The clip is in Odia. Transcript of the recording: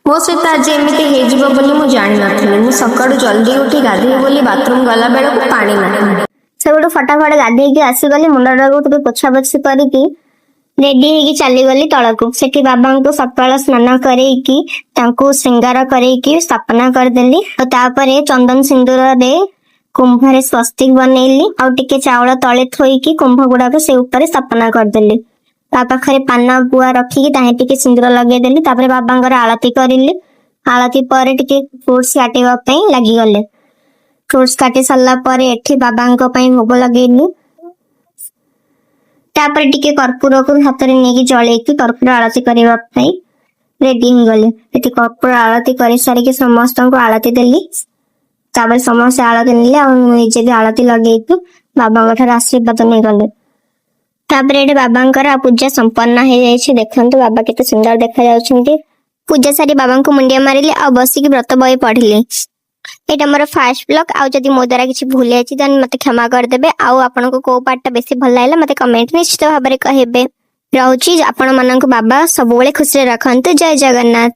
ମୋ ସହିତ ଆଜି ଏମିତି ହେଇଯିବ ବୋଲି ମୁଁ ଜାଣିନଥିଲି। ମୁଁ ସକାଳୁ ଜଲ୍ଦି ଉଠି ଗାଧେଇବି ବୋଲି ବାଥରୁମ ଗଲା ବେଳକୁ ପାଣି ନାହିଁ। ସେଠୁ ଫଟାଫଟ ଗାଧେଇକି ଆସିଗଲି। ମୁଣ୍ଡଟାକୁ ଟିକେ ପୋଛାପୋଛି କରିକି ରେଡି ହେଇକି ଚାଲିଗଲି ତଳକୁ। ସେଠି ବାବାଙ୍କୁ ସକାଳ ସ୍ନାନ କରେଇକି, ତାଙ୍କୁ ଶୃଙ୍ଗାର କରେଇକି ସ୍ଥାପନା କରିଦେଲି। ଆଉ ତାପରେ ଚନ୍ଦନ ସିନ୍ଦୁରରେ କୁମ୍ଭରେ ସ୍ୱସ୍ତିକ ବନେଇଲି ଆଉ ଟିକେ ଚାଉଳ ତଳେ ଥୋଇକି କୁମ୍ଭ ଗୁଡାକ ସେ ଉପରେ ସ୍ଥାପନା କରିଦେଲି। ତା ପାଖରେ ପାନ ଗୁଆ ରଖିକି ତାହିଁ ଟିକେ ସିନ୍ଦୁର ଲଗେଇଦେଲି। ତାପରେ ବାବାଙ୍କର ଆଳତି କରିଲି। ଆଳତି ପରେ ଟିକେ ଫ୍ରୁଟ୍ସ କାଟିବା ପାଇଁ ଲାଗିଗଲେ। ଫ୍ରୁଟ୍ସ କାଟି ସାରିଲା ପରେ ଏଠି ବାବାଙ୍କ ପାଇଁ ଭୋଗ ଲଗେଇଲି। ତାପରେ ଟିକେ କର୍ପୂରକୁ ହାତରେ ନେଇକି ଜଳେଇକି କର୍ପୂର ଆଳତି କରିବା ପାଇଁ ରେଡି ହେଇଗଲି। ଏଠି କର୍ପୂର ଆଳତି କରି ସାରିକି ସମସ୍ତଙ୍କୁ ଆଳତି ଦେଲି। ତାପରେ ସମସ୍ତେ ଆଳତି ନେଲେ ଆଉ ମୁଁ ନିଜେ ବି ଆଳତି ଲଗେଇକି ବାବାଙ୍କ ଠାରୁ ଆଶୀର୍ବାଦ ନେଇଗଲି। ତାପରେ ଏଠି ବାବାଙ୍କର ପୂଜା ସମ୍ପନ୍ନ ହେଇଯାଇଛି। ଦେଖନ୍ତୁ, ବାବା କେତେ ସୁନ୍ଦର ଦେଖାଯାଉଛନ୍ତି। ପୂଜା ସାରି ବାବାଙ୍କୁ ମୁଣ୍ଡିଆ ମାରିଲି ଆଉ ବସିକି ବ୍ରତ ବହି ପଢିଲି। ଏଇଟା ମୋର ଫାର୍ଷ୍ଟ ବ୍ଲଗ। ଆଉ ଯଦି ମୋ ଦ୍ୱାରା କିଛି ଭୁଲ ହେଇଛି, ଦେନ୍ ମତେ କ୍ଷମା କରିଦେବେ। ଆଉ ଆପଣଙ୍କୁ କୋଉ ପାର୍ଟଟା ବେଶୀ ଭଲ ଲାଗିଲା, ମତେ କମେଣ୍ଟ ନିଶ୍ଚିତ ଭାବରେ କହିବେ। ରହୁଛି। ଆପଣ ମାନଙ୍କୁ ବାବା ସବୁବେଳେ ଖୁସିରେ ରଖନ୍ତୁ। ଜୟ ଜଗନ୍ନାଥ।